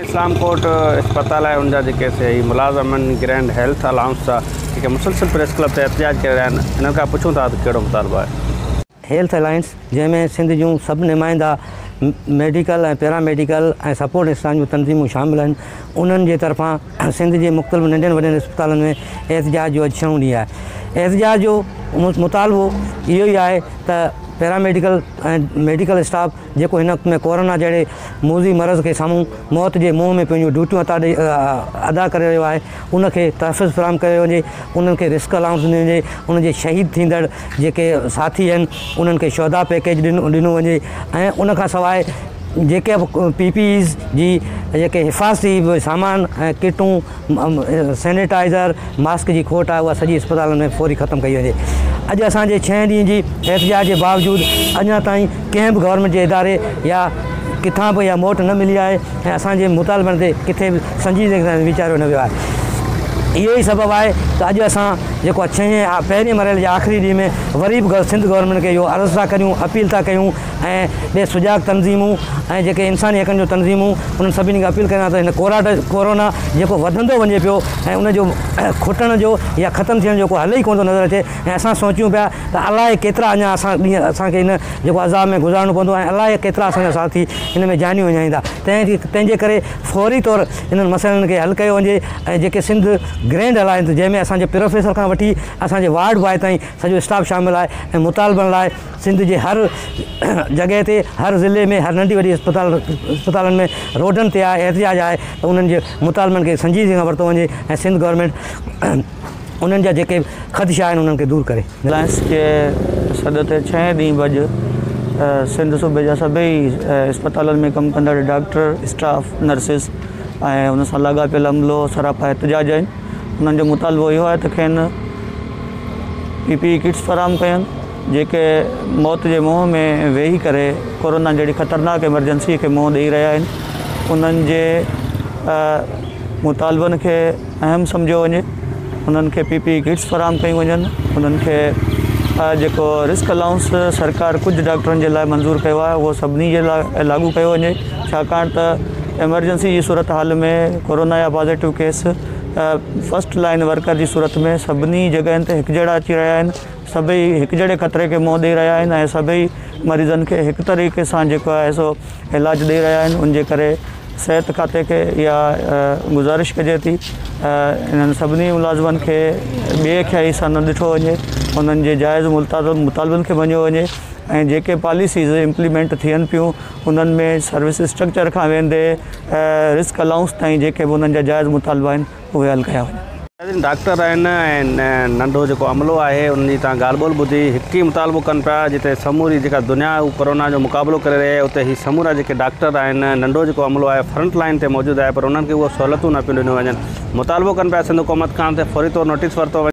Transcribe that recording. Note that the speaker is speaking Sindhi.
اسلام ڪوٽ اسپتال آهي ان جا جيڪي سي هي ملازم آهن گرينڊ هيلٿ الائونس جا جيڪي مسلسل پريس ڪلب تي احتجاج ڪري رهيا آهن انهن کان پڇون ٿا ته ڪهڙو مطالبو آهي. هيلٿ الائنس جنهن ۾ سنڌ جون سڀ نمائندا medical ۽ para medical ۽ support staff جون تنظيمون شامل آهن انهن جي طرفان سنڌ جي مختلف ننڍين وڏين اسپتالن ۾ احتجاج جو اڄ ڇهون ڏينهن آهي احتجاج جو مطالبو اهو ئي آهي ته پيرا ميڊيڪل ۽ ميڊيڪل اسٽاف جيڪو هن وقت ۾ ڪورونا جهڙي موذي مرض کي سامهون موت جي منهن ۾ پنهنجون ڊيوٽيون عطا ڏئي ادا ڪري رهيو آهي ان کي تحفظ فراهم ڪيو وڃي انهن کي رسڪ الائونس ڏني وڃي انهن جي شهيد ٿيندڙ جيڪي ساٿي آهن انهن کي شهدا پيڪيج ڏنو ڏنو وڃي ۽ ان کان سواء جيڪي به پي پي ايز جي جيڪي حفاظتي سامان ۽ ڪٽون سينيٽائزر ماسڪ جي کوٽ آهي اها سڄي اسپتالن ۾ فوري ختم ڪئي وڃي اڄ اسان جي ڇهين ڏينهن جي احتجاج جي باوجود اڃا تائين ڪنهن به گورنمينٽ جي اداري يا ڪٿان به اها موٽ نه ملي آهي ۽ اسان جي مطالبن تي ڪٿي به سنجيدگي سان ويچاريو نه ويو آهي اهو ئي سبب آهي ته اڄ اسان جيڪو آهي ڇهين پهرين مرحلي جي آخري ڏينهن ۾ وري به سنڌ گورنمينٽ کي اهو عرض ٿا ڪريون اپيل ٿا ڪيون ۽ ٻي سجاڳ تنظيمون ۽ جيڪي انساني حقن جون تنظيمون انهن سڀني کي اپيل ڪريان ته هن ڪوراٽ ڪورونا جيڪو وڌندو وڃي پيو ۽ ان جو کٽڻ جو يا ختم ٿيڻ جو ڪو حل ئي ڪونه ٿو نظر اچي ۽ اسان سوچيون پيا ته الائي ڪيترا اڃا اسان ڏينهن اسان کي هن جيڪو عذاب ۾ گذارڻو پوندو ۽ الائي ڪيترا اسان جا ساٿي هن ۾ جانيون وڃائيندا تنهن تنهن جي ڪري فوري طور انهن مسئلن کي حل ڪيو وڃي ۽ جيڪي سنڌ گرينڊ الائنس جنهن ۾ اسان جي پروفيسر کان وٺي اسان جي وارڊ بواء تائين سڄو اسٽاف شامل آهي ۽ مطالبن لاء سنڌ جي هر جڳهه تي هر ضلعي ۾ هر ننڍي وڏي اسپتال اسپتالن ۾ روڊن تي آهي احتجاج آهي ته انهن جي مطالبن کي سنجيدگي سان ورتو وڃي ۽ سنڌ گورنمينٽ انهن جا جيڪي خدشا آهن انهن کي دور ڪري. الائنس جي سڏ تي ڇهين ڏينهن به اڄ سنڌ صوبي جا سڀئي اسپتالن ۾ ڪم ڪندڙ ڊاڪٽر، اسٽاف، نرسز ۽ ان سان لاڳاپيل عملو سراپا احتجاج آهن. انهن جو مطالبو اهو آهي ته کين پي پي اي ڪٽس فراهم ڪين. جيڪي موت جي منهن ۾ ويهي ڪري ڪورونا جهڙي خطرناڪ ايمرجنسي کي منهن ڏئي رهيا آهن انهن جي مطالبن کي اهم سمجهيو وڃي انهن کي پي پي اي ڪٽس فراهم ڪيون وڃن انهن کي جيڪو رسڪ الائونس سرڪار ڪجهه ڊاڪٽرن جي لاء منظور ڪيو آهي اهو سڀني جي لاء لاڳو ڪيو وڃي ڇاڪاڻ ته ايمرجنسي جي صورت حال ۾ ڪورونا جا positive case first line worker جي صورت ۾ سڀني جڳهين تي هڪجهڙا اچي رهيا آهن سڀئي هڪجهڙي خطري کي منهن ڏئي رهيا آهن ۽ سڀئي مريضن کي هڪ طريقي سان جيڪو آهي سو علاج ڏئي رهيا آهن ان جي ڪري صحت کاتي کي اها گذارش ڪجي ٿي انهن سڀني ملازمن کي ٻي اکيائي سان نه ڏٺو وڃي انهن جي جائز مطالبن کي مڃيو وڃي ۽ جيڪي پاليسيز امپليمينٽ ٿين پيون انهن ۾ سروس اسٽرڪچر کان ويندي رسڪ الائونس تائين جيڪي به انهن جا جائز مطالبا آهن اهي حل ڪيا وڃن. ناظرين ڊاڪٽر آهن ۽ ننڍو جيڪو عملو آهي انهن جي تان ڳالهه ٻولهه ٻڌي هڪ ئي مطالبو ڪن پيا جتي سموري جيڪا دنيا هو ڪورونا جو مقابلو ڪري رهي آهي اتي هي سمورا جيڪي ڊاڪٽر آهن ننڍو جيڪو عملو آهي فرنٽ لائن تي موجود آهي پر انهن کي اهي سهولتون نه پيون ڏنيون وڃن مطالبو ڪن پيا سنڌ حڪومت کان ته فوري طور نوٽيس ورتو وڃي.